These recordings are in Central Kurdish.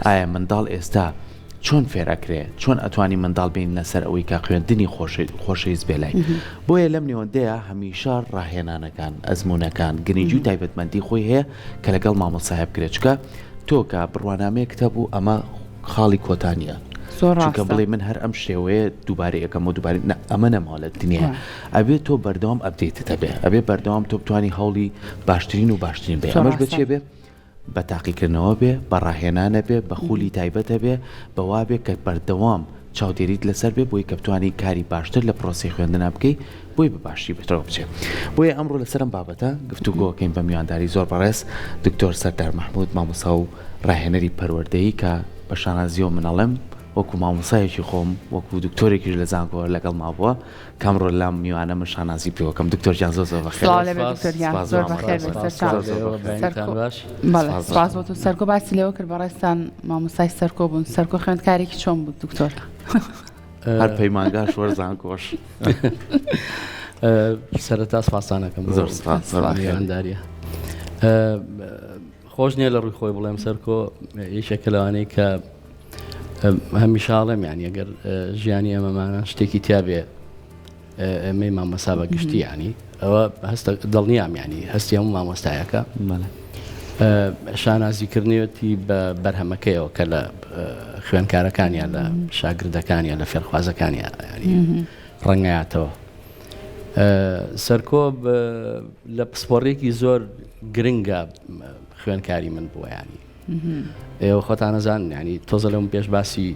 ئایا منداڵ ئێستا چۆن فێر ئەکرێ؟ چۆن ئەتوانی منداڵ بێنینە سەر ئەوەی کە خوێندنی خۆشەویست بێ لای؟ بۆیە لەم نێوەندەیا هەمیشە ڕاهێنانەکان، ئەزموونەکان گرنگی و تایبەتمەندی خۆی هەیە کە لەگەڵ مامۆستایە بکرێت چونکە تۆ کە بڕوانامەیەکت هەبوو ئەمە خاڵی کۆتا نییە زۆر چونکە ڕاستە. بڵێ من هەر ئەم شێوەیە دووبارەی ئەکەم و دووبارەی نا ئەمە نەماوە لە دنیا ئەبێ تۆ بەردەوام update ت هەبێ ئەبێ بەردەوام تۆ بتوانی هەوڵی باشترین و باشترین بێ زۆر ئەمەش ڕاستە. بە چێ بێ بە تاقیکردنەوە بێ، بە ڕاهێنانە بێ، بە خولی تایبەتە بێ، بە وا بێ کە بەردەوام چاودێریت لەسەر بێ بۆی کە بتوانی کاری باشتر لە پرۆسەی خوێندنا بکەی بۆی بە باشی بەرەوە بچێ. بۆیە ئەمڕۆ لەسەر ئەم بابەتە گفتوگۆ ئەکەین بە میوانداری زۆر بەڕێز دکتۆر سەردار مەحمود مامۆستا و ڕاهێنەری پەروەردەیی کە بە شانازیەوە من ئەڵێم وەکو مامۆسایەکی خۆم وەکو دکتۆرێکیش لە زانکۆ لەگەڵما بووە کامڕۆ لام میوانە من شانازی پێوەکەم دکتۆر گیان زۆر زۆر بەخێر سڵاو لێبێ دکتۆر گیان زۆر بەخێر بێ سەرچاو سەرکۆ بەڵێ سپاس بۆ تۆ سەرکۆ باسی لەوە کرد بەڕێزتان مامۆستای سەرکۆ بوون سەرکۆ خوێندکارێکی چۆن بوو دکتۆر هەر پەیمانگاش وەر زانکۆش سەرەتا سپاسانەکەم زۆر سپاس زۆر بەخێر. میوانداریە خۆش نییە لە ڕووی خۆی بڵێم سەرکۆ یەکێکە لەوانەی کە هەمیشاڵێم یانی ئەگەر ژیانی ئێمەمانە شتێکی تیا بێ ئێمەی مامۆسا بە گشتی ینی ئەوە هەستە دڵنیام ینی هەستی هەموو مامۆستایەکە شانازیکردنیەتی بە بەرهەمەکەیەوە کە لە خوێنکارەکانیان لە شاگردەکانیان لە فێرخوازەکانیان ینی ڕەنگایەتەوە سەرکۆ لە پسپۆڕێکی زۆر گرنگە خوێنکاری من بووە ینی ئێوە خۆتان ئەزانن یانی تۆزە لەم پێش باسی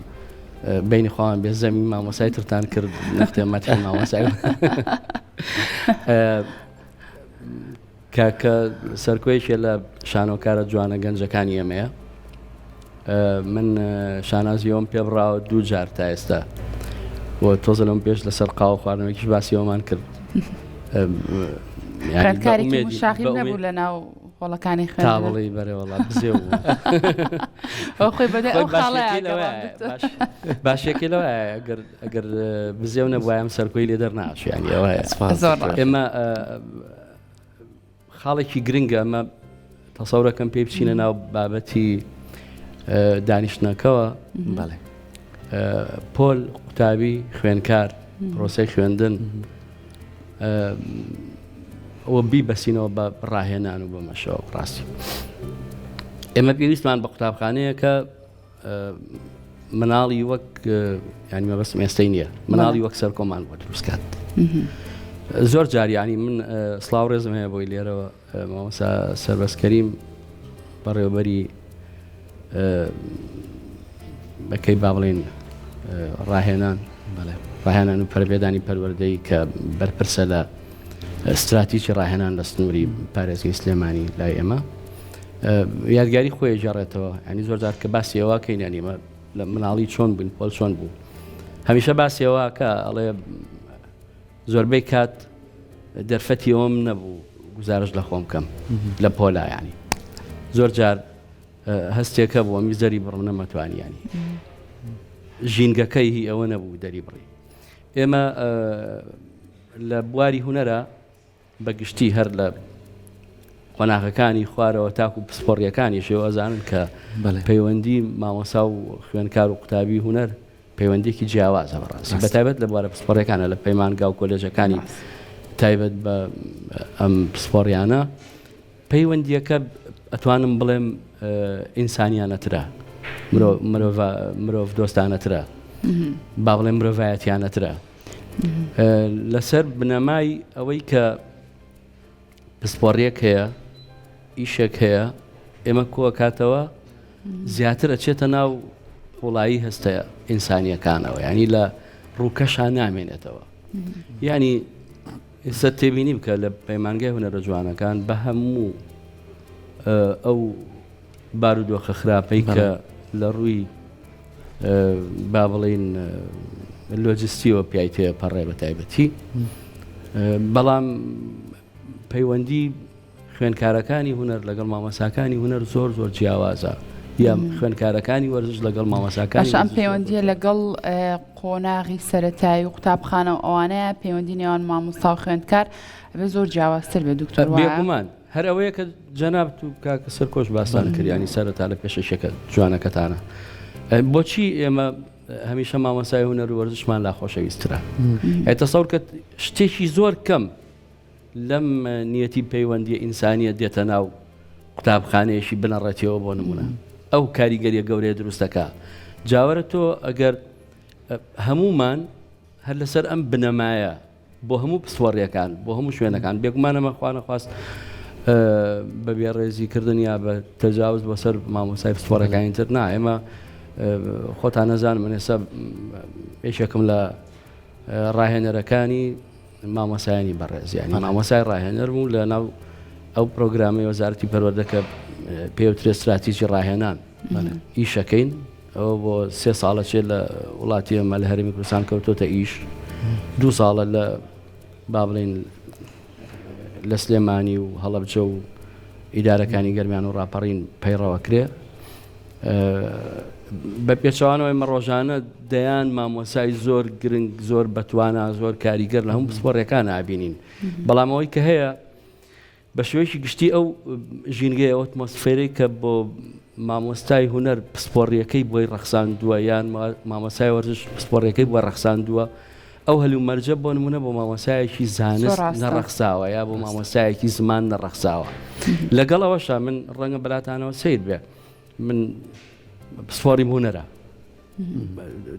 بینی خۆیان بێ زەمی مامۆسای ترتان کرد نەختێ مەتحی مامۆسای کاکە سەرکۆیەکێ لە شانۆکارە جوانە گەنجەکانی ئێمەیە من شانازیەوەم پێ بڕاوە دوو جار تا ئێستا و تۆزە لەم پێش لەسەر قاوە خواردنەوەیش باسیەوەمان کرد خوێندکارێکی مشاغیب نەبوو لە ناو هۆڵەکانی خوێندن. تا بڵێی بەرێ وەڵا بزێو بوو. ئەو خۆی بەدەی ئەو خاڵەیە باشیەکەی لەوەیە ئەگەر ئەگەر بزێو نەبوایە ئەم سەرکۆی لێ دەرناچوو یانی ئەوەیە. زۆر ڕاست. ئێمە خاڵێکی گرنگە ئەمە تەسەورەکەم پێی بچینە ناو بابەتی دانیشتنەکەوە بەڵێ پۆل قوتابی خوێنکار پرۆسەی خوێندن و بیبەسینەوە بە ڕاهێنان و بە مەشەوە ڕاستی ئێمە پێویستمان بە قوتابخانەیەکە مناڵی وەک ینی مەبەستم ئێستای نییە مناڵی وەک سەرکۆمان بۆ دروستکات زۆر جاریانی من سلااو ڕێزم هەیە بۆی لێرەوە مامۆسا سەربەست کەریم بەڕێوەبەری بەکەی با بڵێن ڕاهێنان ڕاهێنان و پەرەپێدانی پەروەردەی کە بەرپرسە لە استراتیژی ڕاهێنان لە سنووری پارێزگەی سلێمانی لای ئێمە یادگاری خۆی گەڕێتەوە ینی زۆر جار کە باسی ئەوە کەین ینیمە لە مناڵی چۆن بووین پۆل چۆن بوو هەمیشە باسی ئەوە کە ئەڵێ زۆربەی کات دەرفەتی ئەوەم نەبوو گوزارش لە خۆم کەم لە پۆلا ینی زۆر جار هەستێکە بوو ئەمی زەری بڕم نەمەتوانی ینی ژینگەکەی هی ئەوە نەبوو دەری بڕی ئێمە لە بواری هوەرە بە گشتی هەر لە قۆناغەکانی خوارەوە تاکو پسپۆڕیەکانی شێوازانن کە پەیوەندی مامۆسا و خوێنکار و قوتابی هوەر پەیوەندیەکی جیاوازە بەڕاستی بەتایبەت لە بوارە پسپۆڕیەکانە لە پەیمانگا و کۆلێژەکانی تایبەت بە ئەم پسپۆڕیانە پەیوەندیەکە ئەتوانم بڵێم ئینسانیانەترە مرۆڤ مرۆڤ دۆستانەترە با بڵێم مرۆڤایەتیانەترە لەسەر بنەمای ئەوەی کە پسپۆڕیەک هەیە ئیشێک هەیە ئێمە کۆکاتەوە زیاتر ئەچێتە ناو قوڵایی هەستە ئینسانیەکانەوە ینی لە ڕووکەشا نامێنێتەوە ینی ئێستا تێبینی بکە لە پەیمانگای هونەرە جوانەکان بە هەموو ئەو بارودۆخە خراپەی کە لە ڕووی با بڵین لۆجستیەوە پیای تێپەڕێ بە تایبەتی بەڵام پەیوەندی خوێندکارەکانی هونەر لەگەڵ مامۆستاکانی هونەر زۆر زۆر جیاوازە یا خوێندکارەکانی وەرزش لەگەڵ مامۆستاکانی باشە ئەم وەرزش زۆر زۆر پەیوەندیە لەگەڵ قۆناغی سەرەتایی و قوتابخانە و ئەوانەیە پەیوەندی نێوان مامۆستا و خوێندکار ئەبێ زۆر جیاوازتر بێت دکتۆر وایە؟ بێگومان هەر ئەوەیە کە. جەنابت و کاکە سەرکۆش باستان کرد ینی سەرەتا لە پێشەکیەکە جوانەکەتانە بۆچی ئێمە هەمیشە مامۆسای هونەر و وەرزشمان لا خۆشەویسترە تەسەور کە شتێکی زۆر کەم لەم نیەتی پەیوەندیە ئینسانیە دێتە ناو قوتابخانەیەکی بنەڕەتیەوە بۆ نمونە ئەو کاریگەریە گەورەیە دروستەکە جاوەرە تۆ ئەگەر هەمومان هەر لەسەر ئەم بنەمایە بۆ هەموو پسپۆڕیەکان بۆ هەموو شوێنەکان بێگومان ئەمە خوانەخواست بە بێڕێزی کردن یا بە تەجاوز بۆ سەر مامۆسای پسپۆڕەکانی تر نا ئێمە خۆتان نەزان من ئێستا یەکێکم لە ڕاهێنەرەکانی مامۆسایانی بەڕێز ینی مامۆسای ڕاهێنەر بوو لە ناو ئەو پرۆگرامی وەزارەتی پەروەردەکە پێوترێ استراتیژی ڕاهێنان ئیشەکەین ئەوە بۆ سێ ساڵە چێ لە وڵاتی ئێمە لە هەرێمی کوردستان کەوتۆتە ئیش دوو ساڵە لە با بڵین لە سلێمانی و هەڵەبجە و ئیدارەکانی گەرمیان و ڕاپەڕین پەیڕەوە کرێ بە پێچوانەوەی مە ڕۆژانە دەیان مامۆسای زۆر گرنگ زۆر بەتوانا زۆر کاریگەر لە هەموو پسپۆڕیەکان نابینین بەڵام ئەوەی کە هەیە بە شێوەیەکی گشتی ئەو ژینگەی ئەو ئەتمۆسفێرەی کە بۆ مامۆستای هونەر پسپۆڕیەکەی بۆی ڕەخساندووە یان مامۆستای وەرزش پسپۆڕیەکەی بۆ ڕەخساندووە ئەو هەلومەرجە بۆ نمونە بۆ مامۆستایەکی زانست نەڕەخساوە یا بۆ مامۆستایەکی زمان نەڕەخساوە لەگەڵ ئەوەشا من ڕەنگە بەلاتانەوە سەیر بێ من پسپۆڕیم هونەرە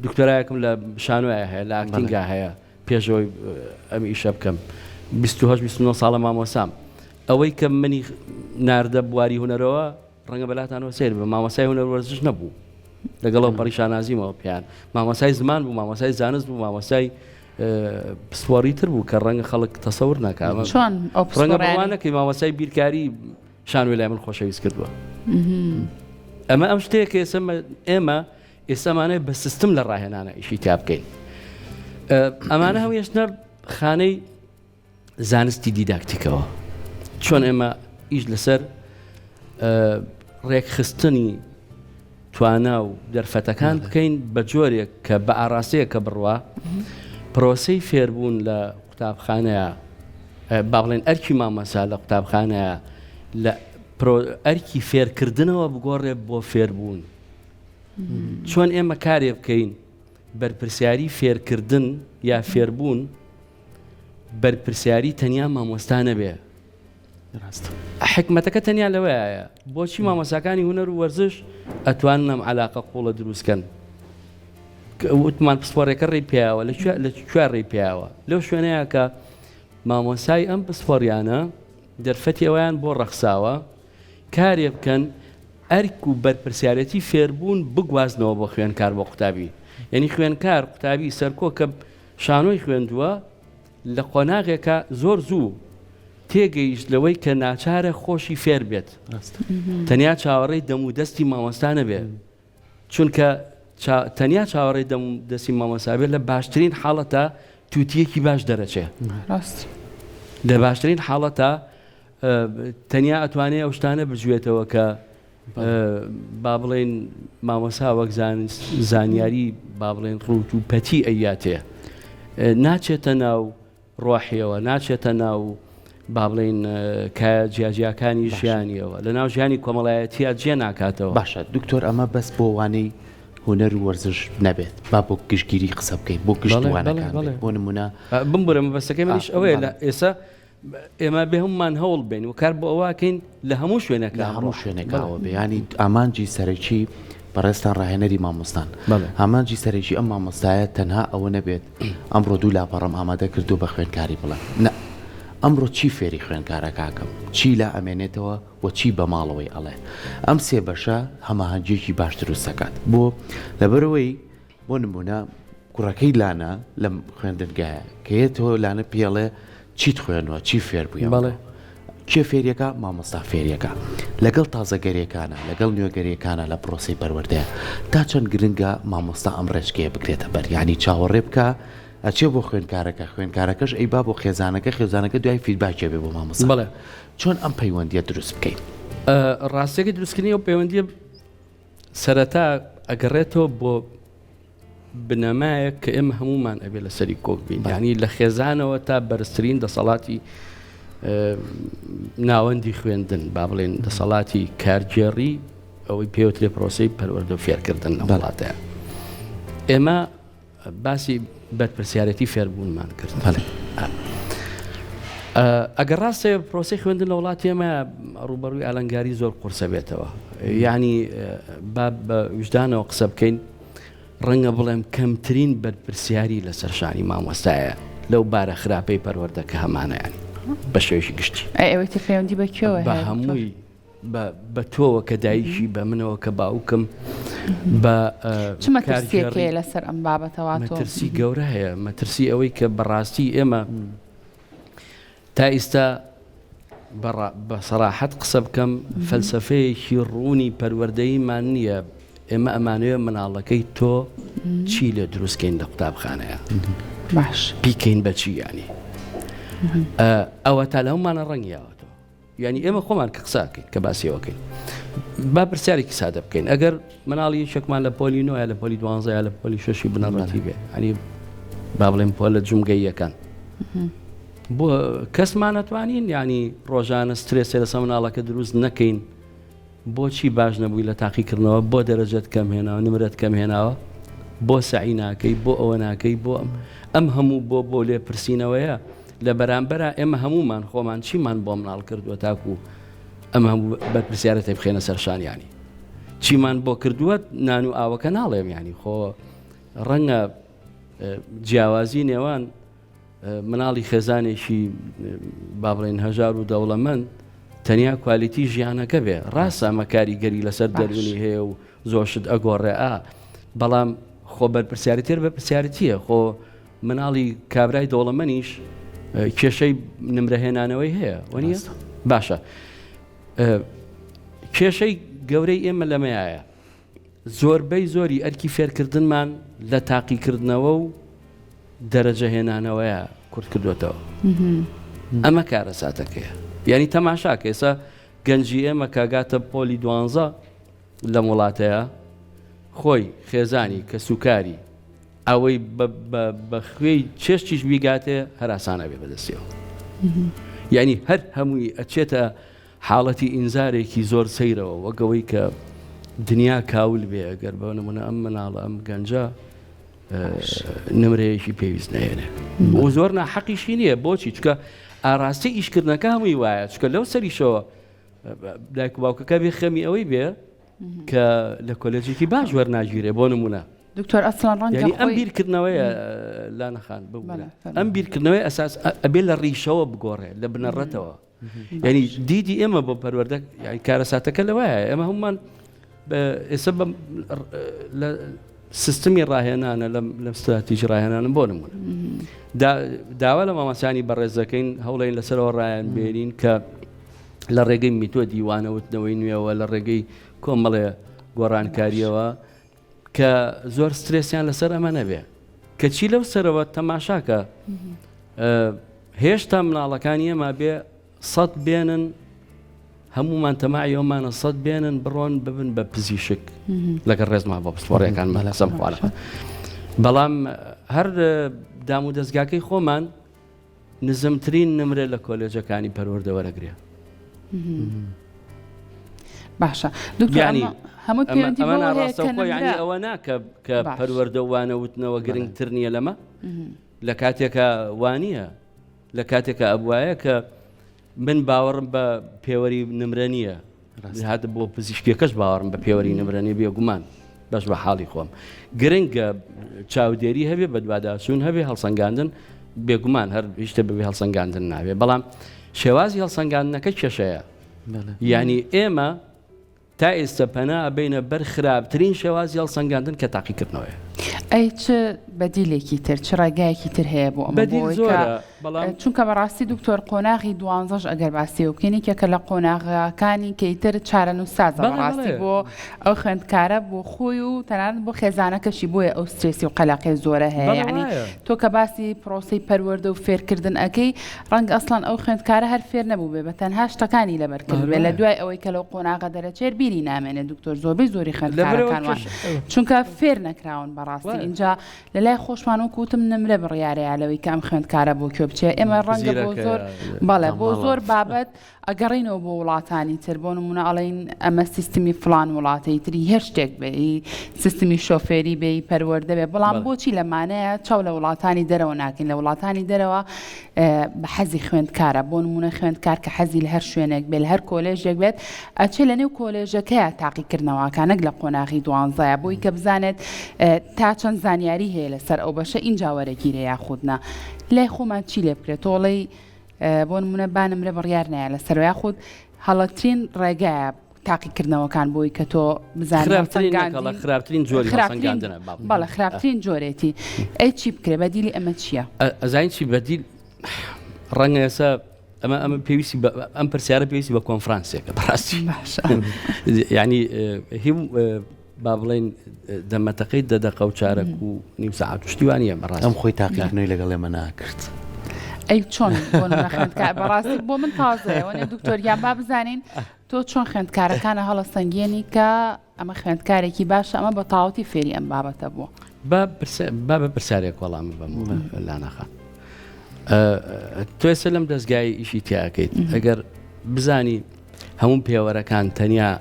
دکتۆرایەکم لە شانۆیە هەیە لە acting ا هەیە پێش ئەوەی ئەم ئیشە بکەم 28 29 ساڵە مامۆسام ئەوەی کە منی ناردە بواری هونەرەوە ڕەنگە بەلاتانەوە سەیر بە مامۆسای هونەر وەرزش نەبوو لەگەڵەوە پەڕی شانازیمەوە پێیان مامۆسای زمان بوو مامۆسای زانست بوو مامۆسای پسپۆڕی تر بوو کە ڕەنگە خەڵک تەسەور ناکە چۆن ئەو ڕەنگە بڕوانەکەی مامۆسای بیرکاری شانۆی لای من خۆشەویست کردووە ئەمە ئەم شتەیە کە ئێستا ئێمە ئێستا ئەمانە بە سیستم لە ڕاهێنانە ئیشی تیا بکەین ئەمانە هەموو هێشتە خانەی زانستی دیداکتیکەوە چۆن ئێمە ئیش لەسەر ڕێکخستنی توانا و دەرفەتەکان بکەین بە جۆرێک کە بە ئاراستەیە کە بڕوا پرۆسەی فێربوون لە قوتابخانەیە با بڵێن ئەرکی مامەسا لە قوتابخانەیە لە ئەرکی فێرکردنەوە بگۆڕێ بۆ فێربوون چۆن ئێمە کارێ بکەین بەرپرسیاری فێرکردن یا فێربوون بەرپرسیاری تەنیا مامۆستا نەبێ حکمتەکە تەنیا لەوەیە بۆچی مامۆساکانی هونەر و وەرزش ئەتوانن ئەم علاقە قوڵە دروستکەن وتمان پسپۆڕێکە ڕێی پیاوە لە لە کوێ ڕێی پیاوە لەو شوێنەیە کە مامۆسای ئەم پسپۆڕیانە دەرفەتی ئەویان بۆ ڕەخساوە کارێ بکەن ئەرک و بەرپرسیارێتی فێربوون بگوازنەوە بۆ خوێنکار بۆ قوتابی یعنی خوێنکار قوتابی سەرکۆ کە شانۆی خوێندووە لە قۆناغێکە زۆر زوو تێگەیشت لەوەی کە ناچارە خۆشی فێر بێت تەنیا چاوەڕێی دەم و دەستی مامۆستا نەبێ چونکە تەنیا چاوەڕێی دەم و دەستی مامۆستا بێت لە باشترین حاڵەتە تووتیەکی باش دەرەچێ لە باشترین حاڵەتە تەنیا ئەتوانێ ئەو شتانە بجوێتەوە کە با بڵێن مامۆسا وەک زانیاری با بڵێن ڕوت و پەتی ئەیاتێ ناچێتە ناو ڕۆحیەوە ناچێتە ناو با بڵێین کایە جیاجیاکانی ژیانیەوە لە ناو ژیانی کۆمەڵایەتیا جێ ناکاتەوە. باشە دکتۆر ئەمە بەس بۆ وانەی هونەر و وەرزش نەبێت با بۆ گشتگیری قسە بکەین بۆ گشت وانەکان بێت بۆ نمونە. بمبورە مەبەستەکەی منیش ئەوەیە لە ئێستا ئێمە بێ هەمومان هەوڵ بین و کار بۆ ئەوەکەین لە هەموو شوێنەکە لە هەموو شوێنەکەەوە بێ ینی ئامانجی سەرەکی بەڕێزتان ڕاهێنەری مامۆستان ئامانجی سەرەکی ئەم مامۆستایە تەنها ئەوە نەبێت ئەمڕۆ دوو لاپەڕەم ئامادە کردو بە خوێندکاری بڵێم نا ئەمڕۆ چی فێری خوێندکارەکاکەم چی لا ئەمێنێتەوە و چی بە ماڵەوەی ئەڵێ ئەم سێ بەشە هەماهەنگیەکی باش دروست دەکات بۆ لەبەرئەوەی بۆ نمونە کوڕەکەی لانە لەم خوێندنگایە کە یەتەوە لانە پێڵێ چیت خوێنوە چی فێر بووی بەڵێ کێ فێریەکە مامۆستا فێریەکە لەگەڵ تازەگەریەکانە لەگەڵ نوێگەریەکانە لە پرۆسەی پەروەردەیە تا چەند گرنگە مامۆستا ئەم ڕێچکەیە بگرێتە بەر یعنی چاوەڕێ بکە ئەچێ بۆ خوێندکارەکە خوێندکارەکەش ئەیبا بۆ خێزانەکە خێزانەکە دوای feedback ێ بێ بۆ مامۆستا بەڵێ چۆن ئەم پەیوەندیە دروست بکەین؟ ڕاستیەکەی دروستکردنی ئەو پەیوەندیە سەرەتا ئەگەڕێتەوە بۆ بنەمایەک کە ئێمە هەمومان ئەبێ لەسەری کۆک بین یانی لە خێزانەوە تا بەرزترین دەسەڵاتی ناوەندی خوێندن با بڵێن دەسەڵاتی کارگێڕی ئەوەی پێوترێ پرۆسەی پەروەردە و فێرکردن لە وڵاتەیە ئێمە باسی بەرپرسیارەتی فێربوونمان کرد ئەگەر ڕاستە پرۆسی خوێندن لە وڵاتی ئێمە ڕوبەڕووی ئالنگاری زۆر قورسە بێتەوە یعنی با بە وژدانەوە قسە بکەین ڕەنگە بڵێم کەمترین بەرپرسیاری لەسەر شانی مامۆستایە لەو بارە خراپەی پەروەردە کە هەمانە یانی بە شێوەیەکی گشتی. ئەی ئەوەی تر پەیوەندی بە کوێوە بە هەیە دکتۆر؟ هەمووی بە بە تۆوە کە دایکی بە منەوە کە باوکم بە چ مەترسییەک کارگێڕی هەیە لەسەر ئەم بابەتە وا تۆ؟ مەترسی گەورە هەیە مەترسی ئەوەی کە بەڕاستی ئێمە تا ئیستا بە سەراحەت قسە بکەم فەلسەفەیەکی ڕوونی پەروەردەییمان نییە، ئێمە ئەمانەوێ مناڵەکەی تۆ چی لێ دروست کەین لە قوتابخانەیە باش بیکەین بە چی یانی ئەوە تا لە هەموومانە ڕەنگیاوەتەوە یانی ئێمە خۆمان کە قساکەین کە باسیەوەکەین با پرسیارێکی سادە بکەین ئەگەر مناڵی یەکێکمان لە پۆلی نۆ یا لە پۆلی دوانزە یا لە پۆلی شەشی بنەڕەتی بێ ئەنی با بڵێم پۆلە جومگەییەکان بۆ کەسمان ئەتوانین یانی ڕۆژانە سترێسێ لەسەر مناڵەکە دروست نەکەین بۆچی باش نەبووی لە تاقیکردنەوە بۆ دەرەجەت کەم هێناوە نمرەت کەم هێناوە بۆ سەعی ناکەی بۆ ئەوە ناکەی بۆ ئەم ئەم هەموو بۆ بۆ لێپرسینەوەیە لە بەرامبەرا ئێمە هەموومان خۆمان چیمان بۆ مناڵ کردووە تاکو ئەم هەموو بەرپرسیارەتی بخێنە سەر شانیانی چیمان بۆ کردووە نان و ئاوەکە ناڵێم ینی خۆ ڕەنگە جیاوازی نێوان مناڵی خێزانێکی با بڵێین هەژار و دەوڵەمەند تەنیا کوالیتی ژیانەکە بێ ڕاستە ئەمە کاریگەری لەسەر دەروونی هەیە و زۆر شت ئەگۆڕێ ئا بەڵام خۆ بەرپرسیارەتێر بەرپرسیارەتیە خۆ مناڵی کابرای دەوڵەمەنیش کێشەی نمرەهێنانەوەی هەیە وەنیە باشە کێشەی گەورەی ئێمە لەمەیە زۆربەی زۆری ئەرکی فێرکردنمان لە تاقیکردنەوە و دەرەجە هێنانەوەیە کورت کردوێتەوە ئەمە کارەساتەکەیە یعنی تەماشاکە ئێستا گەنجی ئێمە کاگاتە پۆلی دوانزە لەم وڵاتەیە خۆی خێزانی کەسوکاری ئەوەی بە خوێی چێشتیش بیگاتێ هەراسانە بێ بەدەستیەوە یعنی هەر هەمووی ئەچێتە حاڵەتی ئینزارێکی زۆر سەیرەوە وەک ئەوەی کە دنیا کاول بێ ئەگەر بە نمونە ئەم مناڵە ئەم گەنجە نمرەیەکی پێویست نەهێنێ و زۆر ناحەقیشی نییە بۆچی چکە ئاراستی ئیشکردنەکە هەمووی وایە چکە لەو سەریشەوە دایک و باوکەکە بێ خەمی ئەوەی بێ کە لە کۆلێجێکی باش وەرناگیرێ بۆ نمونە دکتۆر ئەسڵان ڕەنگە یعنی ئەم بیرکردنەوەیە لانەخان ببورە ئەم بیرکردنەوەی ئەساس ئەبێ لە ڕیشەوە بگۆڕێ لە بنەڕەتەوە یعنی دیدی ئێمە بۆ پەروەردە یعنی کارەساتەکە لەوایە ئێمە هەمومان ئێستا لە سیستمی ڕاهێنانە لەم لەم ستراتیژی ڕاهێنانم بۆ نمونە داوا لە مامەسانی بەڕێز دەکەین هەوڵین لەسەرەوە ڕایان بێنین کە لە ڕێگەی میتۆدی وانەوتنەوەی نوێەوە لە ڕێگەی کۆمەڵێ گۆڕانکاریەوە کە زۆر سترێسیان لەسەر ئەمە نەبێ کەچی لەو سەرەوە تەماشاکە هێشتا مناڵەکانی ئێمە بێ سەد بێنن هەمومان تەماعی ئەومانە سەد بێنن بڕۆن ببن بە پزیشک لەگەڵ ڕێزمان بۆ پسپۆڕیەکان مەلەسەم خوارە بەڵام هەر دام و دەستگاکەی خۆمان نزمترین نمرە لە کۆلێجەکانی پەروەردە وەرەگرێ. باشە دکتۆر یانی ئەمە هەموو ئەمە پەیوەندی ئەمە بەوە هەیە کە ناڕاستەوخۆ یانی نمرە ئەوە نا کە کە باش. پەروەردە و وانەوتنەوە گرنگتر نییە لەمە لە کاتێکا وانییە لە کاتێکا ئەبوایە کە من باوەڕم بە پێوەری نمرە نییە هات بۆ پزیشکیەکەش باوەڕم بە پێوەری نمرە نییە بێگومان بەش بە حاڵی خۆم گرنگە چاودێری هەبێ بەدواداچوون هەبێ هەڵسەنگاندن بێگومان هەر هیچ شتێ بەبێ هەڵسەنگاندن نابێ بەڵام شێوازی هەڵسەنگاندنەکە کێشەیە یعنی ئێمە تا ئێستە پەنا ئەبەینە بەر خراپترین شێوازی هەڵسەنگاندن کە تاقیکردنەوەیە. ئەی چ بەدیلێکی تر، چ ڕێگایەکی تر هەیە بۆ ئەمە؟ بەدیل بۆ ئەوەی کە زۆرە بەڵام. چونکە بەڕاستی دکتۆر قۆناغی دوانزەش ئەگەر باسی ئەو بکەین یەکێکە لە قۆناغەکانی کە ئیتر چارەنووسسازە بەڵێ بەڕاستی بەڵێ. بۆ ئەو خوێندکارە بۆ خۆی و تەنانەت بۆ خێزانەکەشی بۆیە ئەو سترێسی و قەلەقیە زۆرە هەیە بەڵێ یەعنی وایە. تۆ کە باسی پرۆسەی پەروەردە و فێرکردن ئەکەی ڕەنگە ئەسڵەن ئەو خوێندکارە هەر فێر نەبووبێ بە تەنها شتەکانی لەبەر کردبێ لە دوای ئەوەی کە لەو قۆناغە دەرەچێت بیری نامێنێ دکتۆر زۆربەی زۆری خوێندکارەکان وان چونکە فێر نەکراون بەڕاستی ئینجا لە لای خۆشمان وەکو وتم نمرە بڕیارەیە لەوەی کە ئەم خوێندکارە بۆ کوێ. کوێ بچێ ئێمە ڕەنگە بۆ زۆر بەڵێ بۆ زۆر بابەت ئەگەڕێینەوە بۆ وڵاتانی تر بۆ نمونە ئەڵێین ئەمە سیستمی فڵان وڵاتەی تری هەر شتێک بێ ئی سیستمی شۆفێری بێ ئی پەروەردە بێ بەڵام بۆچی لەمانەیە چاو لە وڵاتانی دەرەوە ناکەین لە وڵاتانی دەرەوە بە حەزی خوێندکارە بۆ نمونە خوێندکار کە حەزی لە هەر شوێنێک بێ لە هەر کۆلێژێک بێت ئەچێ لە نێو کۆلێژەکەیە تاقیکردنەوەکە نەک لە قۆناغی دوانزەیە بۆی کە بزانێت تا چەند زانیاری هەیە لەسەر ئەو بەشە ئینجا وەرەگیرێ یاخود نا لای خۆمان چی لێ بکرێت تۆڵەی بۆ نمونە با نمرە بڕیار نایە لەسەر یاخود هەڵەترین ڕێگایە تاقیکردنەوەکان بۆی کە تۆ بزانانی خراپترین نەکەڵە خراپترین جۆری هەڵسەنگاندنە با بڵێین. بەڵێ خراپترین جۆرێتی ئەی چی بکرێ بەدیلی ئەمە چییە؟ ئەزانی چی بەدیل ڕەنگە ئێستا ئەمە ئەمە پێویستی بە ئەم پرسیارە پێویستی بە کۆنفرانسێکە بەڕاستی باشە یعنی هی با بڵێین دەمەتەقەی دە دەقە و چارەک و نیو سەعات و شتی وا نییە بەڕاستی. ئەم خۆی تاقیکردنەوەی لەگەڵ ئێمە ناکرد. ئەی چۆن بۆ نمونە خوێندکار بەڕاستی بۆ من تازەیە وەنێ دکتۆر گیان با بزانین تۆ چۆن خوێندکارەکانە هەڵەسەنگێنی کە ئەمە خوێندکارێکی باشە ئەمە بە تەواوەتی فێری ئەم بابەتە بووە. با با بە پرسیارێک وەڵام ببەمەوە لانا خان تۆ ئێستا لەم دەستگای ئیشی تیاکەیت ئەگەر بزانی هەموو پێوەرەکان تەنیا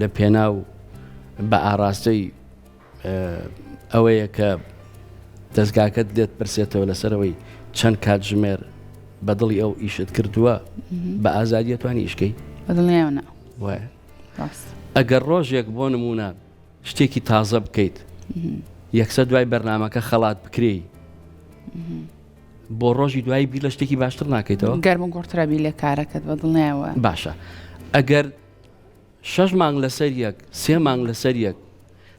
لە پێناو بە ئاراستەی ئەوەیە کە دەستگاکەت لێت پرسێتەوە لەسەرەوەی چەند کاتژمێر بە دڵی ئەو ئیشت کردووە بە ئازادیە توانی ئیشکەی بەدڵنیایەوە وایە ئەگەر ڕۆژێک بۆ نمونە شتێکی تازە بکەیت یەکسەر دوای بەرنمەکە خەڵات بکرێی بۆ ڕۆژی دوایی بیر لە شتێکی باشتر ناکەیتەوە؟ گەرم و گوڕترە بی لە کارەکەت بە دڵنیایەوە. باشە ئەگەر شەش مانگ لەسەر یەک سێ مانگ لەسەر یەک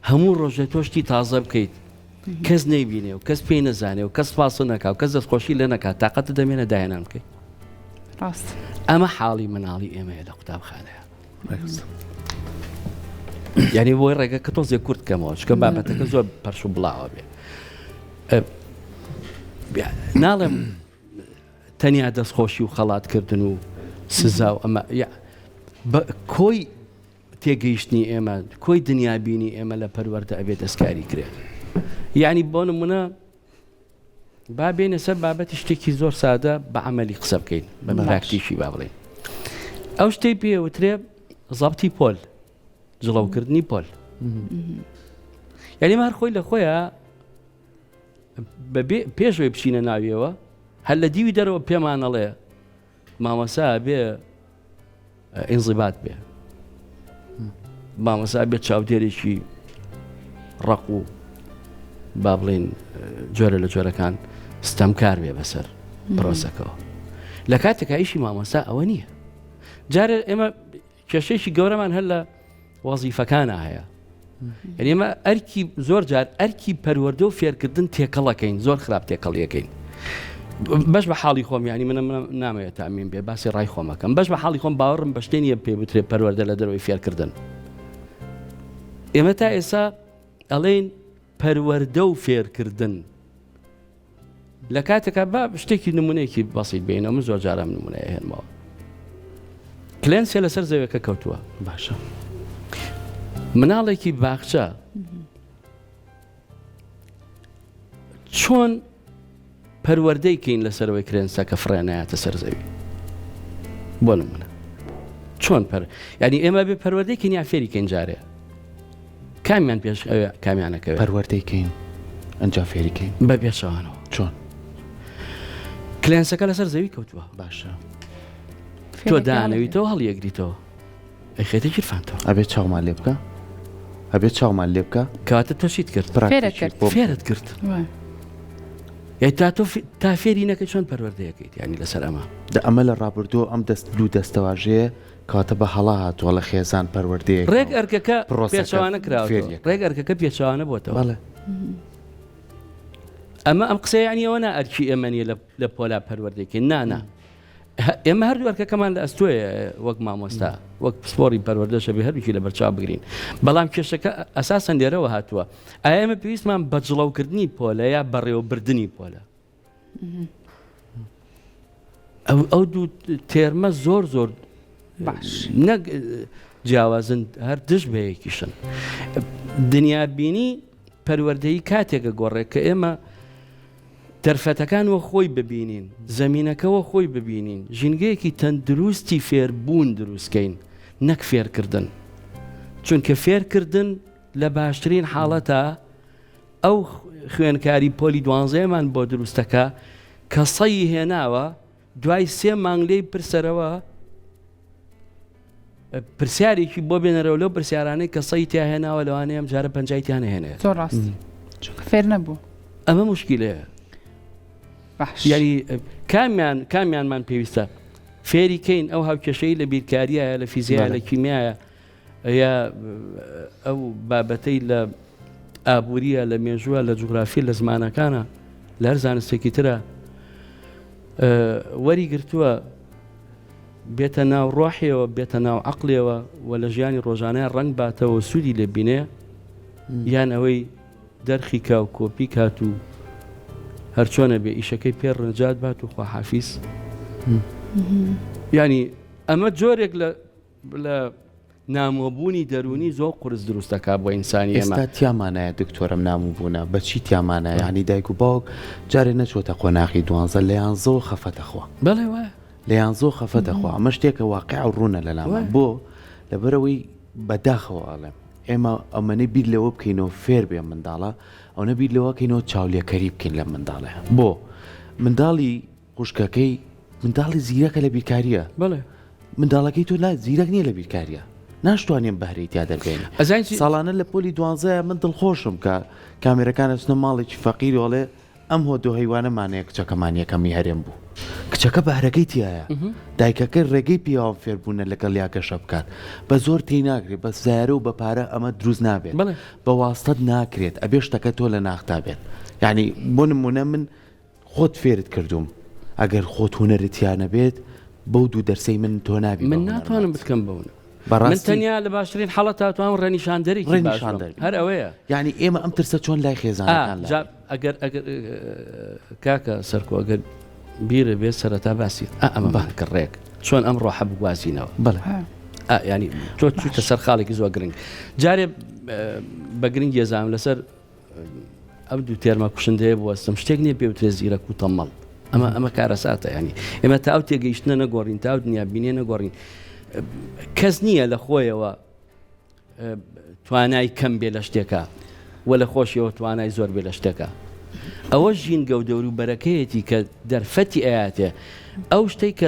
هەموو ڕۆژێ تۆ شتی تازە بکەیت کەس نەیبینێ و کەس پێی نەزانێ و کەس سپاست نەکا و کەس دەستخۆشی لێ نەکات تاقەتت دەمێنێ داهێنان بکەیت؟ ڕاست. ئەمە حاڵی مناڵی ئێمەیە لە قوتابخانەیە. یعنی بۆی ڕێگە کە تۆزێک کورت کەمەوە چکە بابەتەکە زۆر پەرش و بڵاوە بێ ناڵێم تەنیا دەستخۆشی و خەڵاتکردن و سزا و ئەمە کۆی تێگەیشتنی ئێمە کۆی دنیابینی ئێمە لە پەروەردە ئەبێ دەستکاری کرێت یعنی بۆ نمونە با بێینە سەر بابەتی شتێکی زۆر سادە بە عەمەلی قسە بکەین بە پراکتیکی با بڵێین ئەو شتەی پێ وترێ زەبتی پۆل جڵەوکردنی پۆل یعنی هەر خۆی لە خۆیان بەبێ پێشەوەی بچینە ناویەوە هەر لە دیوی دەرەوە پێمانەڵێ مامۆستا بێ ئینزیبات بێ مامۆستا بێ چاودێرێکی ڕق و با بڵین جۆرە لە جۆرەکان ستەمکار بێ بەسەر پرۆسەکەەوە لە کاتێکا ئیشی مامۆستا ئەوە نییە جارێ ئێمە کێشەیەکی گەورەمان هەر لە وەزیفەکانە هەیە یعنی ئێمە ئەرکی زۆر جار ئەرکی پەروەردە و فێرکردن تێکەڵەکەین زۆر خراپ تێکەڵیەکەین بەش بە حاڵی خۆم ینی منە منە نامەوێت تامین بێ باسی ڕای خۆمەکەم بەش بە حاڵی خۆم باوەڕم بە شتێ نییە پێ بترێ پەروەردە لە دەرەوەی فێرکردن ئێمە تا ئێستا ئەڵێن پەروەردە و فێرکردن لە کاتێکا با شتێکی نمونەیەکی بەسیت بینەوە من زۆر جارم نمونەیە هێنمەوە کلێنسێ لەسەر زەوێکە کەوتووە باشە مناڵێکی باخچە چۆن پەروەردەی کەین لەسەرەوەی کرێنسەکە فڕێنایەتە سەر زەوی بۆ نمونە چۆن پەر ینی ئێمە بێ پەروەردەی کەین یا فێری کەین جارێ کامیان پێش ئەوێ کامیانەکەوێ پەروەردەی کەین ئەنجا فێری کەین بە پێچەوانەوە چۆن کلێنسەکە لەسەر زەوی کەوتووە باشە تۆ دانەویتەوە هەڵیەگریتەوە ئەیخەیتە گیرفانتەوە ئەبێ چاومان لێ بکە ئەبێ چاومان لێ بکە کەواتە تۆ چیت کرد فێرت کرد فێرت کرد یای تا تۆ تا فێری نەکەی چۆن پەروەردەیەکەیت ینی لەسەر ئەمە دە ئەمە لە ڕابردوو ئەم دەست دوو دەستەواژەیە کەواتە بە هەڵە هاتووە لە خێزان پەروەردەیەک ڕێک ئەرکەکە پێچەوانە کراوە ڕێک ئەرکەکە پێچەوانە بۆتەوە بەڵێ ئەمە ئەم قسەیە ینی ئەوە نا ئەرکی ئێمە نیە لە پۆلا پەروەردەکەین نانا ئێمە هەردوو ئەرکەکەمان لە ئەستۆیە وەک مامۆستا وەک پسپۆڕی پەروەردەشە بێ هەردووکی لەبەرچاو بگرین بەڵام کێشەکە ئەساسەن لێرەوە هاتووە ئایا ئێمە پێویستمان بە جڵەوکردنی پۆلە یا بەڕێوەبردنی پۆلە ئەو ئەو دوو تێرمە زۆر زۆر باش نەک جیاوازن هەر دژ بە یەکیشن دنیابینی پەروەردەیی کاتێکە گۆڕێک کە ئێمە. دەرفەتەکان وە خۆی ببینین، زەمینەکە وە خۆی ببینین، ژینگەیەکی تەندروستی فێربوون دروستکەین نەک فێرکردن. چونکە فێرکردن لە باشترین حاڵەتا ئەو خوێنکاری پۆلی دوانزەیەمان بۆ دروستەکە کە سەی هێناوە دوای سێ مانگ لێی پرسەرەوە پرسیارێکی بۆ بێنەرەوە لەو پرسیارانەی کە سەی تیا هێناوە لەوانەیە ئەم جارە پەنجای تیا نەهێنێ. زۆر ڕاست چونکە فێر نەبوو. ئەمە مشکلەیە. باش. یعنی کامیان کامیانمان پێویستە فێری کەین ئەو هاوکێشەی لە بیرکاریایە لە فیزیایە لە کیمیایە یا ئەو بابەتەی لە ئابووریە لە مێژووە لە جوگرافی لە زمانەکانە لە هەر زانستێکی ترە وەری گرتووە بێتە ناو ڕۆحیەوە، بێتە ناو عەقڵیەوە و لە ژیانی ڕۆژانەیا ڕەنگ باتەوە و سوودی لێ بینێ، یان ئەوەی دەرخی کا و کۆپی کات و هەرچۆنە بێ ئیشەکەی پێ ڕنجات بات و خواحافیز. یانی ئەمە جۆرێک لە لە نامۆبوونی دەروونی زۆر قورس دروست دەکات بۆ ئینسانی ئێمە. ئێستا تیامانایە دکتۆر ئەم ناموبوونە بە چی تیامانایە یانی دایک و باوک جارێ نەچووەتە قۆناغی دوانزە لە یانزەوە خەفەتە خوا. بەڵێ وایە. لە یانزەوە خەفەتە خوا ئەمە شتێکە واقیع و ڕوونە لەلامان بۆ لەبەرئەوەی بەداخەوە ئەڵێم ئێمە ئەمەنەی بیر لەوە بکەینەوە فێر بێ منداڵە ئەونە بیر لەوە کەینەوە چاولێکەری بکەین لەم منداڵەیە بۆ منداڵی خوشکەکەی منداڵی زیرەکە لە بیرکاریە بەڵێ منداڵەکەی تۆ لا زیرەک نییە لە بیرکاریە ناشتوانێن بەهرەی تیا دەربێنی ئەزانی چی؟ ساڵانە لە پۆلی دوانزەیە من دڵخۆشم کە کامێرەکان ئەچنە ماڵێکی فەقیر و ئەڵێ ئەم هۆ دۆ هەیوانەمانەیە کچەکەمان یەکەمی هەرێم بوو کچەکە بەهرەکەی تیایە دایکەکەی ڕێگەی پیاوان فێربوونە لەگەڵیا گەشە بکات بە زۆر تێی ناگرێت بە سەیارە و بە پارە ئەمە دروست نابێت بەڵێ. بە واستەت ناکرێت ئەبێ شتەکە تۆ لە ناختا بێت یانی بۆ نمونە من خۆت فێرت کردووم ئەگەر خۆت هونەرت تیا نەبێت بەو دوو دەرسەی من تۆ نابی من ناتوانم بتکەم بە هونەر من تەنیا لە باشترین حاڵەتا توانم ڕێنیشاندەرێکی باش بم ڕێنیشاندەر هەر ئەوەیە یعنی ئێمە ئەم ترسە چۆن لای خێزانەکان جا ئەگەر ئەگەر کاکە سەرکۆ ئەگەر بیرە بێ سەرەتا باسی ئەمە کرد ڕێک چۆن ئەم ڕۆحە بگوازینەوە بەڵێ ینی تۆ چووتە سەر خاڵێکی زۆر گرنگ جارێ بە گرنگ یەزانم لەسەر ئەم دوو تێرمە کوشندەیە بوەستم شتێک نییە پێوترێ زیرەک و تەمەڵ ئەمە ئەمە کارەساتە ینی ئێمە تا ئەو تێگەیشتنە نەگۆڕین تا ئەو دنیا بینێ نەگۆڕین کەس نییە لە خۆیەوە توانای کەم بێ لە شتێکە و لە خۆشیەوە توانای زۆر بێ لە شتێکە ئەوە ژینگە و دەوروبەرەکەیەتی کە دەرفەتی ئەیاتێ ئەو شتێک کە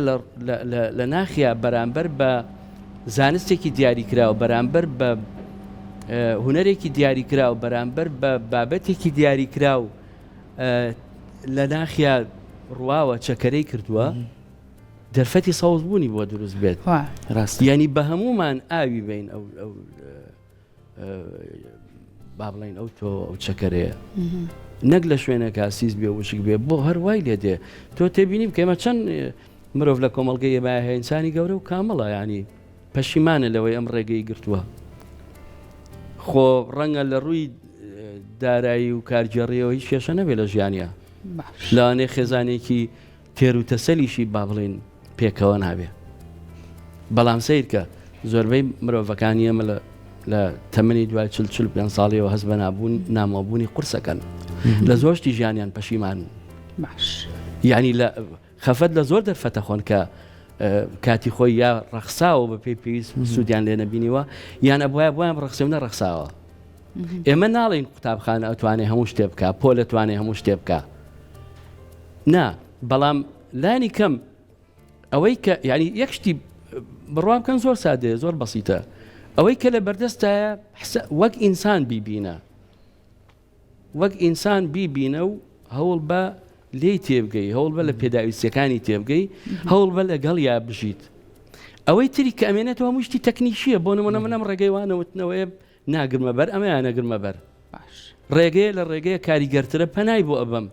لە ناخیا بەرامبەر بە زانستێکی دیاریکراو بەرامبەر بە هونەرێکی دیاریکراو بەرامبەر بە بابەتێکی دیاریکراو لە ناخیا ڕواوە چەکەرەی کردووە دەرفەتی سەوزبوونی بۆ دروست بێت ڕاست یعنی بە هەمومان ئاوی بین ئەو با بڵین ئەو تۆ ئەو چەکەرەیە نەک لە شوێنێکا سیس بێ وشک بێ بۆ هەر وای لێ دێ تۆ تێبینی بکە ئێمە چەند مرۆڤ لە کۆمەڵگەی ئێمە هەیە ئینسانی گەورە و کامڵە ینی پەشیمانە لەوەی ئەم ڕێگەی گرتووە خۆ ڕەنگە لە ڕووی دارایی و کارگێڕیەوە هیچ کێشە نەبێت لە ژیانە لەوانەیە خێزانێکی تێر و تەسەلیشی با بڵێین پێکەوە نابێ بەڵام سەیرکە زۆربەی مرۆڤەکانی ئێمە لە لە تەمەنی دوای چل چل پێ ساڵیەوە هەست بە نابوون نامۆبوونی قورسەکەن لە زۆر شتی ژیانیان پەشیمان باش یعنی لە خەفەت لە زۆر دەرفەتە خۆن کە کاتی خۆی یا ڕەخساوە بە پێی پێویست سوودیان لێ نەبینیوە یان ئەبواە بۆیان ڕەخسێ و نەڕەخساوە ئێمە ناڵین قوتابخانە ئەتوانێ هەموو شتێ بکە پۆل ئەتوانێ هەموو شتێ بکە نا بەڵام لانی کەم ئەوەی کە یعنی یەک شتی بڕوا بکەن زۆر سادەیە زۆر بەسیتە ئەوەی کە لە بەردەستایە وەک ئینسان بیبینە وەک ئینسان بیبینە و هەوڵ بە لێی تێبگەی هەوڵ بە لە پێداویستیەکانی تێبگەی هەوڵ بە لەگەڵ یا بژیت ئەوەی تری کە ئەمێنێتەوە هەموو شتی تەکنیکیە بۆ نمونە من ئەم ڕێگەی وانەوتنەوەیە ناگرمە بەر ئەمەیان نەگرمە بەر ڕێگەیە لە ڕێگەیە کاریگەرترە پەنای بۆ ئەبەم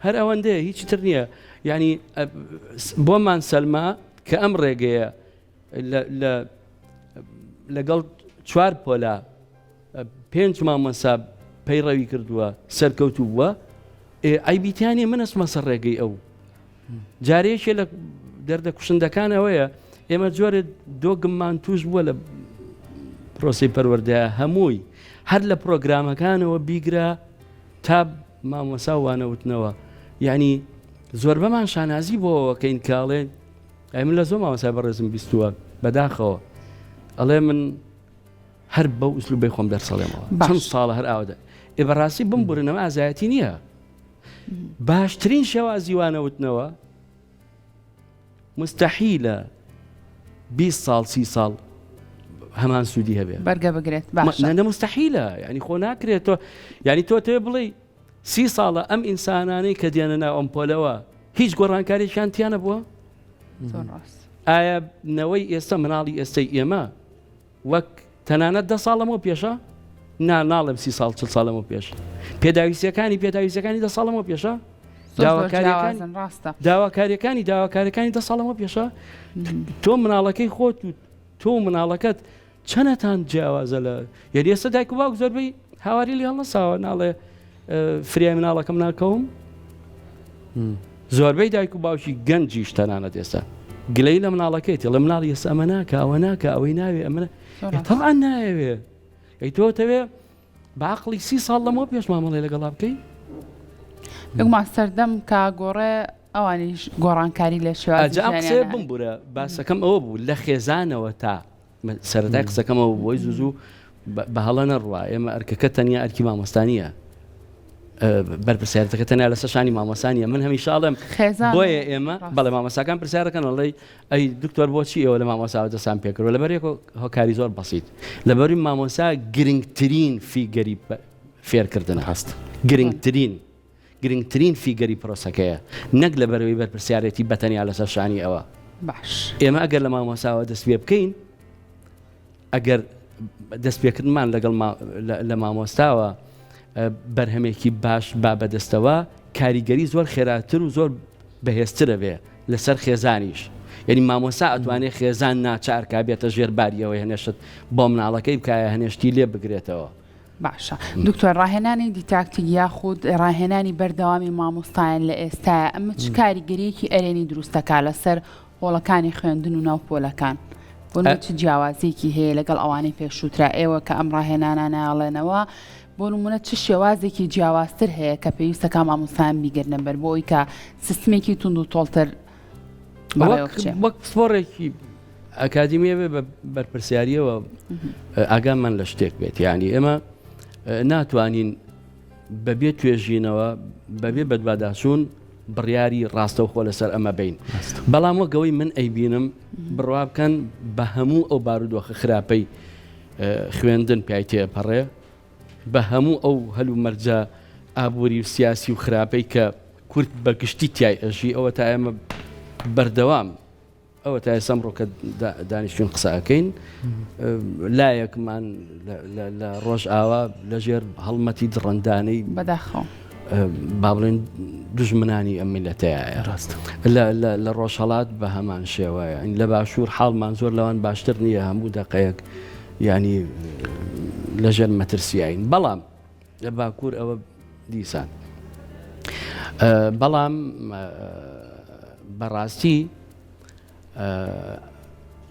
هەر ئەوەندەیە هیچ تر نییە یعنی بۆمان سەلما کە ئەم ڕێگەیە لەگەڵ چوار پۆلا پێنج مامۆسا پەیڕەوی کردووە سەرکەوتوو بووە ئەیبیتیانە من ئەچمە سەر ڕێگەی ئەو جارێکێ لە دەردە کوشندەکان ئەوەیە ئێمە جۆرێ دۆگممان توش بووە لە پرۆسی پەروەردە هەمووی هەر لە پرۆگرامەکانەوە بیگرە تا. مامۆسا و وانەوتنەوە یعنی زۆربەمان شانازی بۆ ئەوەکەین کە ئەڵێن ئەی من لە زۆر مامۆستای بەڕێزم بیستووە بەداخەوە ئەڵێ من هەر بەو ئوسلوبەی خۆم دەرسەڵێمەوە چەند ساڵە هەر ئاوادە ئێ بەڕاستی بمبورنەوە ئازایەتی نییە باشترین شێوازی وانەوتنەوە مستحیلە 20 ساڵ سی ساڵ هەمان سوودی هەبێ بەرگە بگرێت باشە نە مستحیلە ینی خۆ ناکرێت تۆ ینی تۆ تێ بڵێ سی ساڵە ئەم ئینسانانەی کە دێنە ناو ئەم پۆلەوە هیچ گۆڕانکاریێکیان تیا نەبووە؟ ئایا نەوەی ئێستا مناڵی ئێستای ئێمە وەک تەنانەت دە ساڵ لەمەوە پێشە؟ نا ناڵێم سی ساڵ چل ساڵ لەمەوە پێش پێداویستیەکانی پێداویستەکانی دە ساڵ لەمەوە پێشە؟ داواکاریەکان داواکاریەکانی داواکارەکانی دە ساڵ لەمەوە پێشە تۆ مناڵەکەی خۆت و تۆ مناڵەکەت چەنەتان جیاوازە لە یعنی ئێستا دایک و باوک زۆربەی هاواری لێ هەڵنەساوە ناڵێ فریای مناڵەکەم ناکەوم زۆربەی دایک و باوکی گەنجیش تەنانەت ئێستا گلەی لە مناڵەکەی تێڵە مناڵی ئێستا ئەمە ناکە ئەوە ناکە ئەوەی ناوێ ئەمە تەڵان نایەوێ ئەی تۆ تەوێ بە عقلی سی ساڵ لەمەوە پێش مامەڵی لەگەڵا بکەی بێگومان سەردەم کە گۆڕێ ئەوانیش گۆڕانکاری لە شێوازی ئەم قسەیە بمبورە باسەکەم ئەوە بوو لە خێزانەوە تا سەرەتای قسەکەمەوە بۆی زوو زوو بە هەڵە نەڕوا ئێمە ئەرکەکە تەنیا ئەرکی مامۆستانیە بەرپرسیارەتەکە تەنیا لەسەر شانی مامۆسانیە من هەمیشە ئەڵێم بۆیە ئێمە بەڵێ مامۆساکان پرسیارەکەن ئەڵێ ئەی دکتۆر بۆچی ئێوە لە مامۆساوە دەستان پێکردوە لەبەر یەک هۆکاری زۆر بەسیت لەبەری مامۆسا گرنگترین figure ی فێرکردن هەست گرنگترین گرنگترین figure ی پرۆسەکەیە نەک لەبەرەوەی بەرپرسیارێتی بەتەنیا لەسەر شانی ئەوە. باش. ئێمە ئەگەر لە مامۆساوە دەست پێ بکەین ئەگەر دەست پێکردمان لەگەڵ لە مامۆستاوە بەرهەمێکی باش با بەدەستەوە کاریگەری زۆر خێراتر و زۆر بەهێزترە بێ لەسەر خێزانیش یعنی مامۆسا ئەتوانێت خێزان ناچارکا بێتە ژێر باریەوە هەنێشت بۆ مناڵەکەی بکایە هەنێشتی لێ بگرێتەوە. باشە دکتۆر ڕاهێنانی دیتاکتیک یاخود ڕاهێنانی بەردەوامی مامۆستایان لە ئێستایا ئەمە چ کاریگەریەکی ئەرێنی دروست دەکات لەسەر هۆڵەکانی خوێندن و ناو پۆلەکان بۆ نمونە چ جیاوازیەکی هەیە لەگەڵ ئەوانەی پێشووترا ئێوە کە ئەم ڕاهێنانانە ئەڵێنەوە بۆ نمونە چ شێوازێکی جیاوازتر هەیە کە پێویستە کا مامۆستایان بیگرنە بەر بۆ ئەوی کە سیستمێکی توند و تۆڵتر وەک پسپۆڕێکی ئەکادیمیە بێ بە بەرپرسیاریەوە ئاگامان لە شتێک بێت یعنی ئێمە ناتوانین بەبێ توێژینەوە بەبێ بەدواداچوون بڕیاری ڕاستەوخۆ لەسەر ئەمە بین بەڵام وەک ئەوەی من ئەیبینم بڕوا بکەن بە هەموو ئەو بارودۆخە خراپەی خوێندن پیای تێپەڕێ بە هەموو ئەو هەلومەرجە ئابووری و سیاسی و خراپەی کە کورد بە گشتی تیای ئەژی ئەوە تا ئێمە بەردەوام ئەوە تا ئێستا ئەمڕۆ کە دانیشتوین قسە ئەکەین لایەکمان لە ڕۆژئاوا لەژێر هەڵمەتی دڕندانەی بەداخەوە با بڵێن دژمنانی ئەم میلەتەیە ڕاست لە ڕۆژهەڵات بە هەمان شێوە لە باشوور حاڵمان زۆر لەوان باشتر نییە هەموو دقەیەک ینی لەژێر مەترسیین بەڵام لە باکوور ئەوە دیسان بەڵام بەڕاستی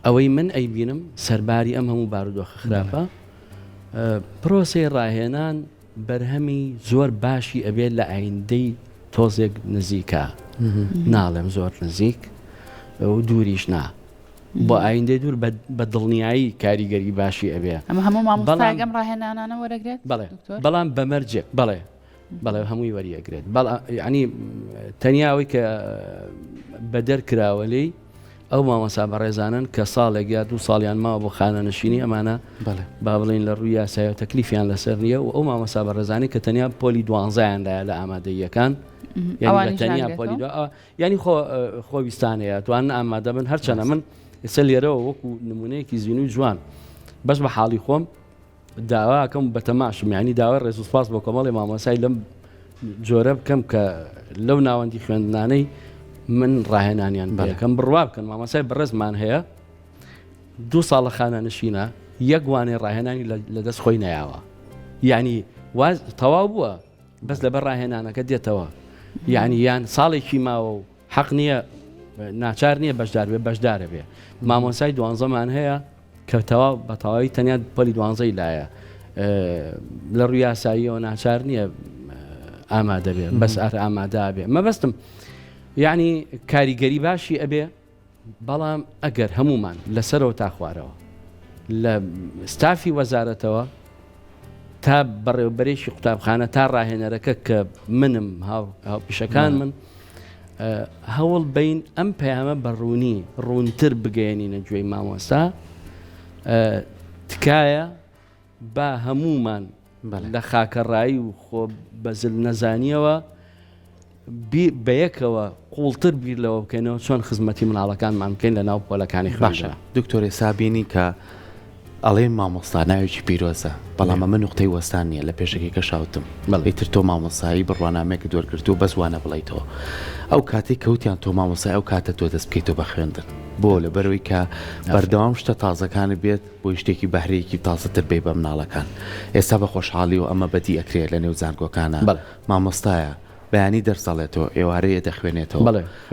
ئەوەی من ئەیبینم سەرباری ئەم هەموو بارودۆخە خراپە پرۆسەی ڕاهێنان بەرهەمی زۆر باشی ئەبێت لە ئایندەی تۆزێک نزیکە ناڵێم زۆر نزیک و دووریش نا بۆ ئایندەی دوور بە دڵنیایی کاریگەری باشی ئەبێ. ئەمە هەموو مامۆستایەک ئەم ڕاهێنانانە وەرەگرێت؟ بەڵێ بەڵام بە مەرجێک بەڵێ بەڵێ هەمووی وەریەگرێت بەڵام یعنی تەنیا ئەوەی کە بەدەر کراوە لێی ئەو مامۆسا بەڕێزانن کە ساڵێک یا دوو ساڵیان ماوە بۆ خانەنشینی ئەمانە با بڵین لە ڕووی یاسایە تەکلیفیان لەسەر نییە و ئەو مامۆسا بەڕێزانی کە تەنیا پۆلی دوانزایان لایە لە ئامادەییەکان یعنی تەنیا پۆلی دو یانی خۆ خۆویستانەیە توان ئامادە بن هەرچەنە من ئێستا لێرەوە وەکو نمونەیەکی زیینوی جوان بەس بە حاڵی خۆم داواکەم بەتەماشم ینی داوای ڕێز و سپاس بۆ کۆمەڵی مامۆسای لەم جۆرە بکەم کە لەو ناوەندی خوێندنانەی من ڕاهێنانیان بەکەم بڕوا بکەن مامۆسای بەڕێزمان هەیە دوو ساڵە خانە نشینە یەک وانەی ڕاهێنانی لە دەست خۆی نایاوە یعنی واز تەواو بووە بەس لەبەر ڕاهێنانەکە دێتەوە یعنی یان ساڵێکی ماوە و حەق نییە ناچار نییە بەشدار بێ بەشدارە بێ مامۆسای دوانزەمان هەیە کە تەواو بە تەواوی تەنیا پۆلی دوانزەی لایە لە ڕووی یاساییەوە ناچار نییە. ئامادە بێ بەس ئار ئامادە بێ مەبەستم یعنی کاریگەری باشی ئەبێ بەڵام ئەگەر هەمومان لەسەرەوە تا خوارەوە لە ستافی وەزارەتەوە تا بەڕێوبەرێکی قوتابخانە تا ڕاهێنەرەکە کە منم هاوپیشەکان من هەوڵ بین ئەم پەیامە بە ڕوونی ڕوونتر بگەیەنینە گوێی مامۆستا تکایە با هەموومان لە خاکەڕایی و خۆ بەزل نەزانیەوە بەیەکەوە قوڵتر بیر لەوە بکەینەوە چۆن خزمەتی مناڵەکانمان بکەین لە ناو پۆلەکانی خوێندنە. دکتۆر ئێستا بینی کە ئەڵێن مامۆستا ناوێکی پیرۆزە بەڵام ئەمە نوقتەی وەستان نییە لە پێشەکی کە شاوتم ئیتر تۆ مامۆستایی بڕوانامەیەکت وەرگرتووە بەس وانە بڵێیتەوە ئەو کاتەی کەوتیان تۆ مامۆستای ئەو کاتە تۆ دەست بکەیتەوە بە خوێندن بۆ لەبەرەوەی کە بەردەوام شتە تازەکانت بێت بۆی شتێکی بەهرەیەکی تازەتر بێ بە مناڵەکان ئێستا بە خۆشحاڵی و ئەمە بەدی ئەکرێت لە نێو زانکۆکانە مامۆستایە بەیانی دەرس ئەڵێتەوە ئێوارەیە دەخوێنێتەوە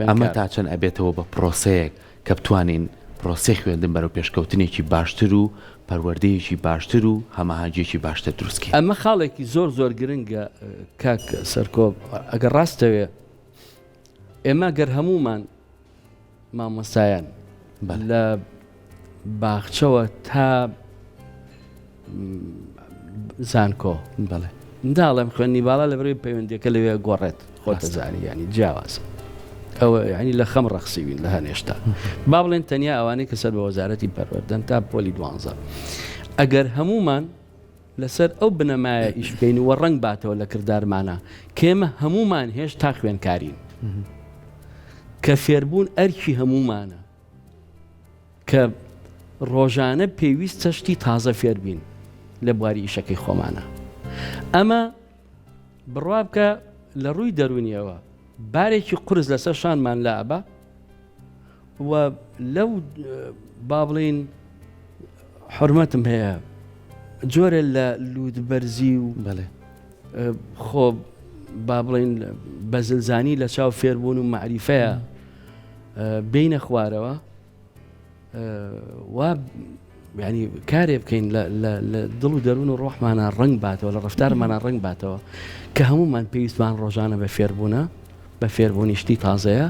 ئەمە تا چەند ئەبێتەوە بە پرۆسەیەک کە بتوانین پرۆسەی خوێندن بەرەو پێشکەوتنێکی باشتر و پەروەردەیەکی باشتر و هەماهەنگیەکی باشتر دروست کەین. ئەمە خاڵێکی زۆر زۆر گرنگە کاک سەرکۆ ئەگەر ڕاستەوێ ئێمە گەر هەموومان مامۆستایان لە باخچەوە تا زانکۆ بەڵێ ناڵێم خوێندنی باڵا لە بەرەی پەیوەندیەکە لەوێ گۆڕێت خۆتەزانی ینی جیاواز ئەوە ینی لە خەم ڕەخسیوین لە هەنێشتا با بڵێن تەنیا ئەوانەی کە سەر بە وەزارەتی پەروەردەن تا پۆلی دوانزە ئەگەر هەمومان لەسەر ئەو بنەمایە ئیش بکەین و ڕەنگ باتەوە لە کردارمانە کێمە هەمومان هێشتا خوێنکارین کە فێربوون ئەرکی هەمومانە کە ڕۆژانە پێویستە شتی تازە فێربین لە بواری ئیشەکەی خۆمانە ئەمە بڕوا بکە لە ڕووی دەرونیەوە بارێکی قورس لەسەر شانمان لا ئەبا و لەو با بڵین حرمەتم هەیە جۆرە لە لووتبەرزی و بەڵێ خۆ با بڵین بەزلزانی لە چاو فێربوون و معریفەیە بینە خوارەوە وا ینی کارێ بکەین لە دڵ و دەروون و ڕۆحمانە ڕنگ باتەوە لە ڕفتارمانە ڕنگ باتەوە کە هەمومان پێویستمان ڕۆژانە بە فێربوونە بە فێربوونی شتی تازەیە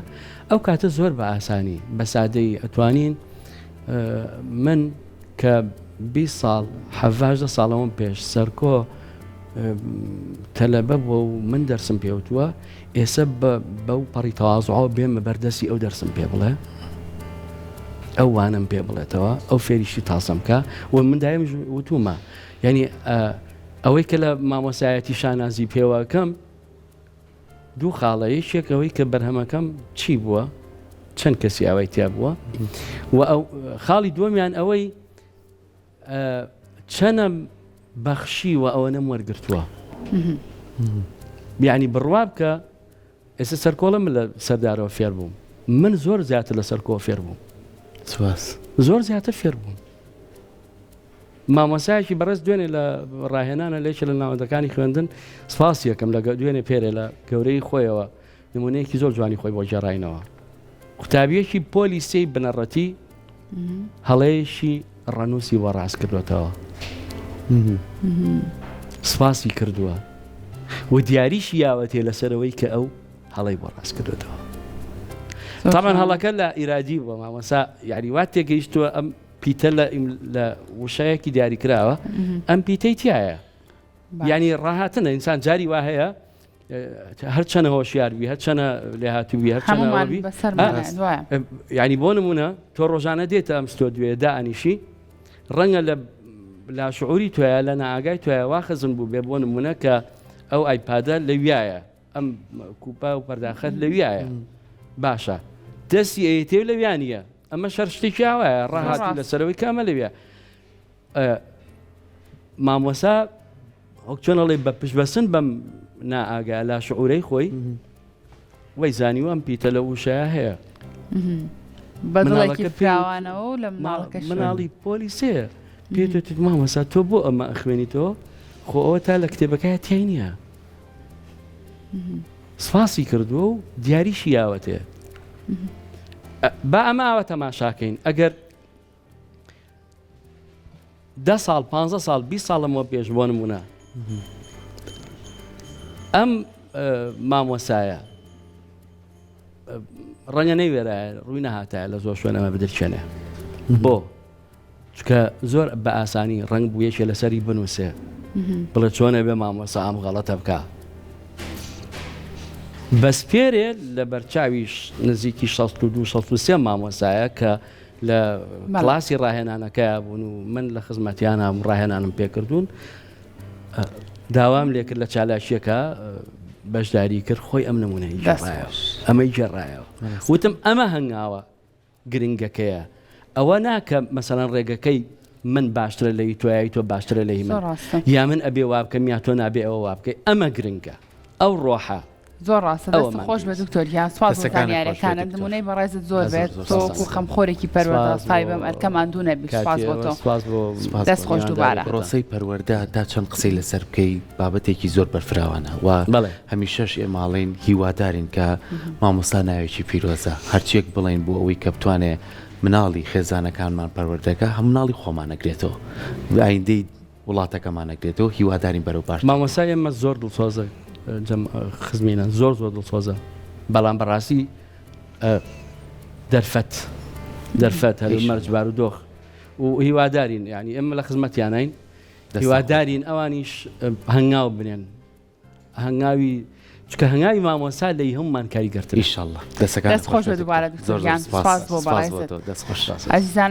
ئەو کاتە زۆر بە ئاسانی بە سادەی ئەتوانین من کە 20 ساڵ حەڤدە ساڵەوەم پێش سەرکۆ تەلەبە بووە و من دەرسم پێوتووە ئێسە بەو پەڕی تەوازعەوە بێمە بەردەستی ئەو دەرسم پێ بڵێ ئەو وانەم پێ بڵێتەوە ئەو فێریشی تازەم کە و من دایم وتومە یعنی ئەوەی کە لە مامۆسایەتی شانازی پێوەکەم دوو خاڵە یەکێک ئەوەی کە بەرهەمەکەم چی بووە چەند کەسی ئاوای تیا بووە و ئەو خاڵی دووەمیان ئەوەی چەنم بەخشیوە ئەوەنەم وەرگرتووە بیانی بڕوا بکە ئێستا سەرکۆڵە من لە سەردارەوە فێر بووم من زۆر زیاتر لە سەرکۆ فێر بووم سواس زۆر زیاتر فێر بووم مامۆسایەکی بەڕێز دوێنێ لە ڕاهێنانە لەیەکێ لە ناوەندەکانی خوێندن سپاسی یەکەم لە دوێنێ پێرێ لە گەورەی خۆیەوە نمونەیەکی زۆر جوانی خۆی بۆ گێڕاینەوە قوتابیەکی پۆلی سێی بنەڕەتی هەڵەیەکی ڕەنووسی بۆ ڕاست کردوێتەوە سپاسی کردووە و دیاریشی یاوەتێ لەسەرەوەی کە ئەو هەڵەی بۆ ڕاست کردوێتەوە تامان هەڵەکە لە ئیرادی بووە مامۆسا یاری وا تێگەیشتووە ئەم پیتە لە لە وشەیەکی دیاریکراوە ئەم پیتەی تایە ینی ڕاهاتنە ئینسان جاری وا هەیە هەرچەنە هۆشیار بی هەرچەنە لێهاتووی هەرچەنەوەبی ینی بۆ نمونە تۆ ڕۆژانە دێتە ئەم ستۆدیۆیە دائەنیشی ڕەنگە لە لاشعوری توایە لە نائگای توایە وا خزم بوو بێ بۆ نمونە کە ئەو ئایپادە لەویایە ئەم کوپا و پەرداخەت لەویایە باشە دەستی ئەیتێ و لەویا نییە ئەمە شەر شتێکی ئاوایە ڕاهاتی لەسەرەوەی کامە لەویا مامۆسا وەک چۆن ئەڵێ بە پشتبەستن بەم نائاگا لا شعورەی خۆی وای زانیوە ئەم پیتە لە وشەیە هەیە بەدڵێکی فراوانەوە و لە مناڵەکەش مناڵی پۆلی سێ پێت مامۆسا تۆ بۆ ئەمە ئەخوێنیتەوە خۆ ئەوە تا لە کتێبەکە تیای نییە سپاسی کردووە و دیاریشی یاوەتێ با ئەمە ئاوە تەماشاکەین ئەگەر دە ساڵ پ ساڵ 20 ساڵ لەمەوە پێش بۆ نمونە ئەم مامۆسایە ڕەنگە نەیوێرایە ڕووی نەهاتایە لە زۆر شوێن ئەمە بدرکێنێ بۆ چکە زۆر بە ئاسانی ڕەنگ بوو یەکێ لەسەری بنووسێ بڵێ چۆنە بێ مامۆسا ئەم غەڵەتە بکە بەس پێرێ لە بەرچاویش نزیکی 62 63 مامۆسایە کە لە کلاسی ڕاهێنانەکەیا بوون و من لە خزمەتیانام ڕاهێنانم پێکردوون داوام لێکرد لە چالاکیەکە بەشداری کرد خۆی ئەم نمونەی گێڕایەوە ئەمەی گێڕایەوە وتم ئەمە هەنگاوە گرنگەکەیە ئەوە ناکە مەسەلەن ڕێگەکەی من باشترە لەی تۆیای تۆ باشترە لەی من یا من ئەبێ وابکەم یا تۆ نابێ ئەوە وابکەی ئەمە گرنگە ئەو ڕۆحە زۆر ڕاستە دەست خۆش بە دکتۆر گیان سوپاس بۆ زانیاریەکانت نمونەی بەڕێزت زۆر بێت تۆ وەکو خەمخۆرێکی پەروەردە سای بەم ئەرکە ماندوو نەبی سوپاس بۆ تۆ دەست خۆش دووبارە. پرۆسەی پەروەردە تا چەند قسەی لەسەر بکەی بابەتێکی زۆر بەرفراوانە و هەمیشەش ئێمە ئەڵێین هیوادارین کە مامۆستا ناوێکی پیرۆزە هەرچیەک بڵێین بۆ ئەوەی کە بتوانێ مناڵی خێزانەکانمان پەروەردەکە هەم مناڵی خۆمان ئەگرێتەوە ئایندەی وڵاتەکەمان ئەگرێتەوە هیوادارین بەرەو باشتر. مامۆستای ئێمە زۆر دڵسۆزە جەم خزمینە زۆر زۆر دڵسۆزە بەڵام بەڕاستی دەرفەت دەرفەت هەر مەرج بارودۆخ و هیوادارین ینی ئێمە لە خزمەتیانین هیوادارین ئەوانیش هەنگاو بنێن هەنگاوی چکە هەنگاوی مامۆسا لە هەمومان کاریگەرتر ئیشەڵڵا دەسەکان دەست خۆش بێ دووبارە دکتۆر گیان سپاس بۆ بەڕێزت دەست خۆش ئازیزان.